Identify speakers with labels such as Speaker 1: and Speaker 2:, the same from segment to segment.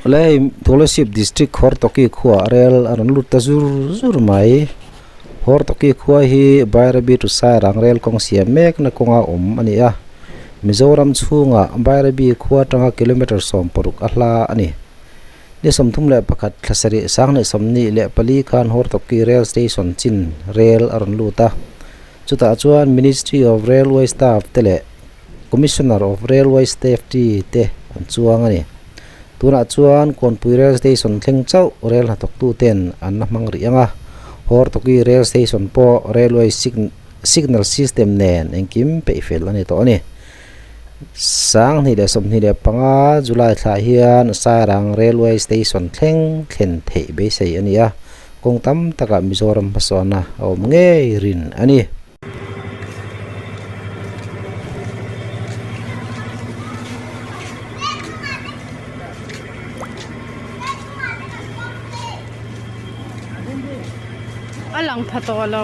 Speaker 1: Awle Kolasib district Hortoki khuaah rel a rawn lut ta zur zur mai Hortoki khua hi Bairabi to Sairang rel kawng siam mek na kawnga awm a ni a Mizoram chhungah Bairabi khua atanga kilometre 60 a hla a ni. Ni 31 thla sarih sanghnih 24 khan Hortoki rail station chin rel a rawn lut a chutah chuan Ministry of Railway Staff te leh Commissioner of Railway Safety te an chuang a ni. Tunah chuan Kawnpui Rail Station thleng chauh rel hnathawktu ten an la hmang rih ang a, Hortoki Rail Station pawh Railway Signal System nen engkim peih fel a ni tawh a ni. 2025 July thlah hian Sairang Railway Station thleng thlen theih beisei a ni a, kawng tam takah Mizoram hmasawnna a awm ngei rin a ni.
Speaker 2: A lang pha tawh lo.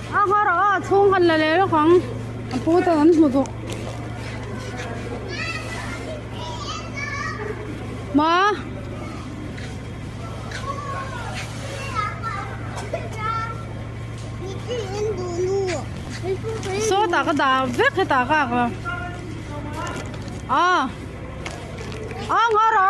Speaker 2: A nghawr a chhung han la leh lawk ang a pu ten an hmu duh. Ma. Sawtah ka dah vek hetah ka ak lo. A. A nghawr a.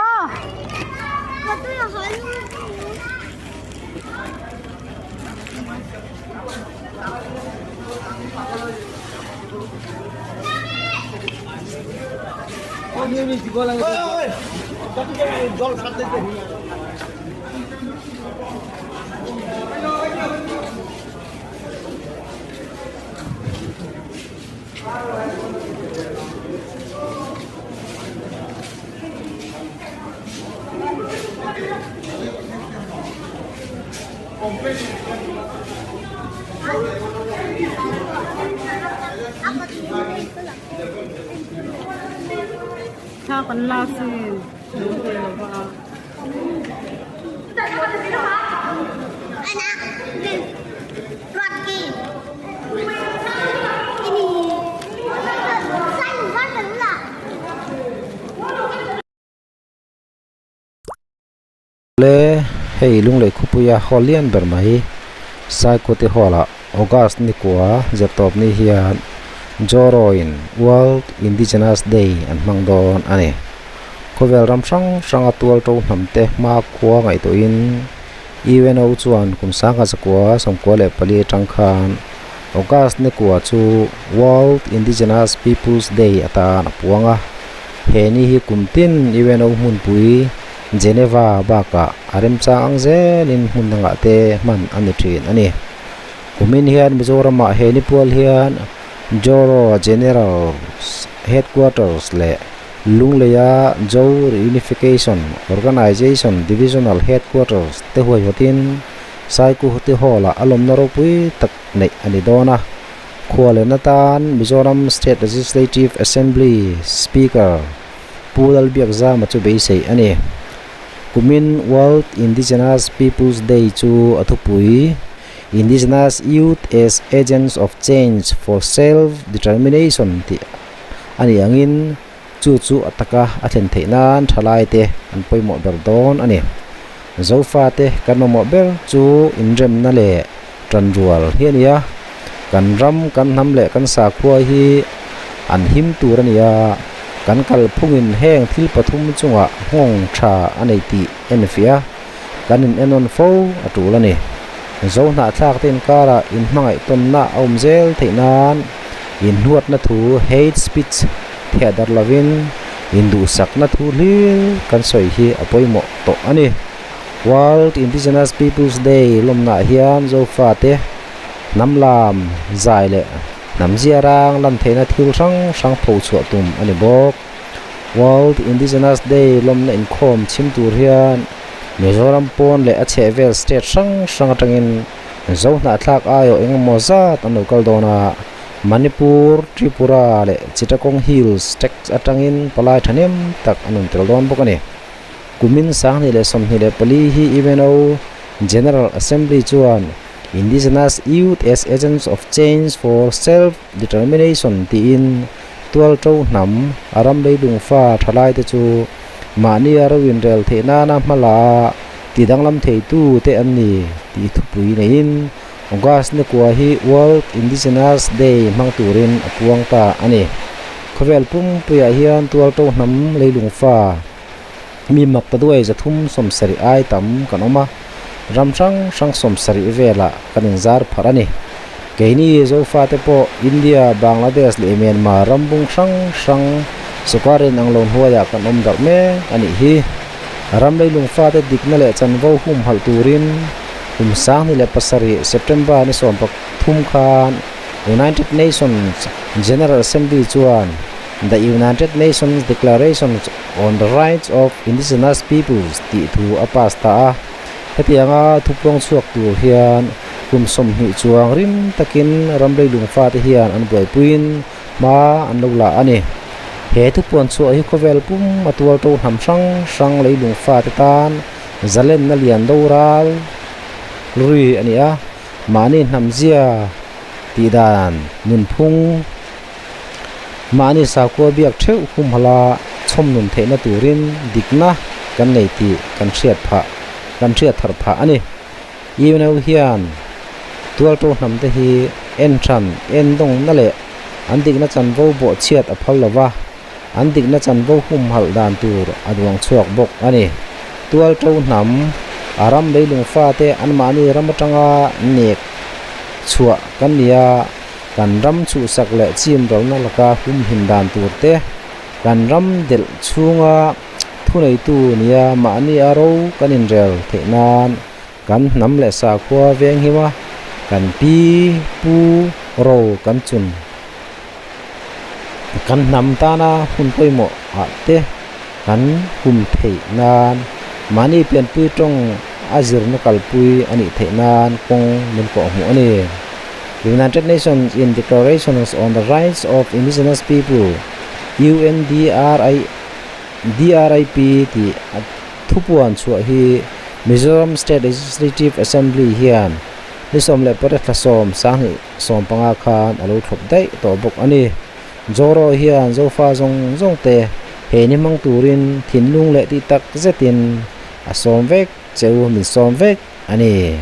Speaker 2: Thla kan lak sin hmuh ve lo va a.
Speaker 1: Le hei Lunglei khawpuia hall lian ber mai Saikawti hall ah August ni kua zirtawp ni hian Joroin World Indigenous Day an hmang dawn a ni. Khawvel ram hrang hranga tual to hnam te hma khua ngaihtuahin UNO chuan kum 1994 atang khan August ni kua chu World Indigenous Peoples Day atan a puang a. He ni hi kum tin UNO hmunpui Geneva bakah a remchang ang zelin hmun dangah te hman a ni thin a ni. Kumin hian Mizoramah he ni pual hian Joro General Headquarters leh Lungleia Jo Reunification Organisation Divisional Headquarters te huaihawtin Saikuhti Hall-ah a lawmna ropui tak neih a ni dawn a. Khualena tan Mizoram State Legislative Assembly Speaker Pu Lalbiakzama chu beisei a ni. Kumin World Indigenous Peoples Day chu a thupui, Indigenous Youth as Agents of Change for Self-Determination tih a nih angin chu chu a taka a thlen theih nan thalaite an pawimawh ber dawn a ni. Zofate kan mamawh ber chu inremna leh tanrual hi a ni a, kan ram, kan hnam leh kan sakhua hi an him tur a ni a, kan kalphungin heng thil pathum chungah nghawng tha a nei tih enfiah a, kan in enawn fo a tul a ni. Zo hnahthlak te inkarah inhmangaih tawnna a awm zel theih nan inhnuatna thu, hate speech, theh darh lovin induhsakna thu hlir kan sawi hi a pawimawh tawh a ni. World Indigenous Peoples Day lawmnaah hian Zofate hnam lam zai leh hnam zia rang lan theihna thil hrang hrang pho chhuah tum a ni bawk. World Indigenous Day lawmna inkhawm chhim tur hian Mizoram pawn leh a chhehvel state hrang hrang atangin Zo hnahthlak aiawh eng emaw zat an lo kal dawn a, Manipur, Tripura leh Chittagong Hills Tract atangin palai thahnem tak an rawn tel dawn bawk a ni. Kumin 2024 hi UNO General Assembly chuan Indigenous Youth as Agents of Change for Self-Determination tiin tualto hnam a ram leilung fa thalai te chu mahni a ro inrel theih nana hmala ti danglam thei tu te an ni tih thupui neiin August ni kua hi World Indigenous Day hmang turin a puang ta a ni. Khawvel pumpuiah hian tualto hnam leilung fa mi mak ta duai 370 ai tam kan awm a, ram hrang hrang 70 velah kan inzar pharh a ni. Keini Zofate pawh India, Bangladesh leh Myanmar ram bung hrang hrang sawrkar in ang lo hnuaiah kan awm darh mek a nih hi. Ram leilung fate dikna leh chanvo humhalh turin kum 2007 September ni 13 khan United Nations General Assembly chuan The United Nations Declaration on the Rights of Indigenous Peoples tih thu a pass ta a. Hetianga thupuang chhuak tur hian kum 20 chuang rim takin ram leilung fate hian an buaipuiin hma an lo la a ni. He thupuan chhuah hi khawvel pum a tualto hnam hrang hrang leilung fate tan zalenna lian do ral ri a ni a. Mahni hnam zia tih dan nunphung mahni sakhua biak theuh humhala chhawm nun theihna turin dikna kan nei tih kan hriat phah kan hriat thar phah a ni. UNO hian tualto hnam te hi en hran en dawng na leh an dikna chanvo bawh chhiat a phal lova, an dikna chanvo humhalh dan tur a duang chhuak bawk a ni. Tualto hnam a ram leilung fate anmahni ram atanga nek chhuah kan ni a, kan ram chhuhsak leh chim ralna laka humhim dan tur te, kan ram delh chhunga thuneitu nia mahni a ro kan inrel theih nan kan hnam leh sakhua veng him a, kan pi pu ro kan chun kan hnam tana hun pawimawh ah te kan hum theih nan mahni pianpui tawng a zirna kalpui a nih theih nan kawng min kawh hmuh a ni. United Nations in Declarations on the Rights of Indigenous People, UNDRI DRIP tih a thupuan chhuah hi Mizoram State Legislative Assembly hian ni 16 thla 10 2015 khan a lo thlawp daih tawh bawk a ni. Zoro hian Zofa zawng zawng te he ni hmang turin thinlung leh tih tak zetin a sawm vek cheu min sawm vek a ni.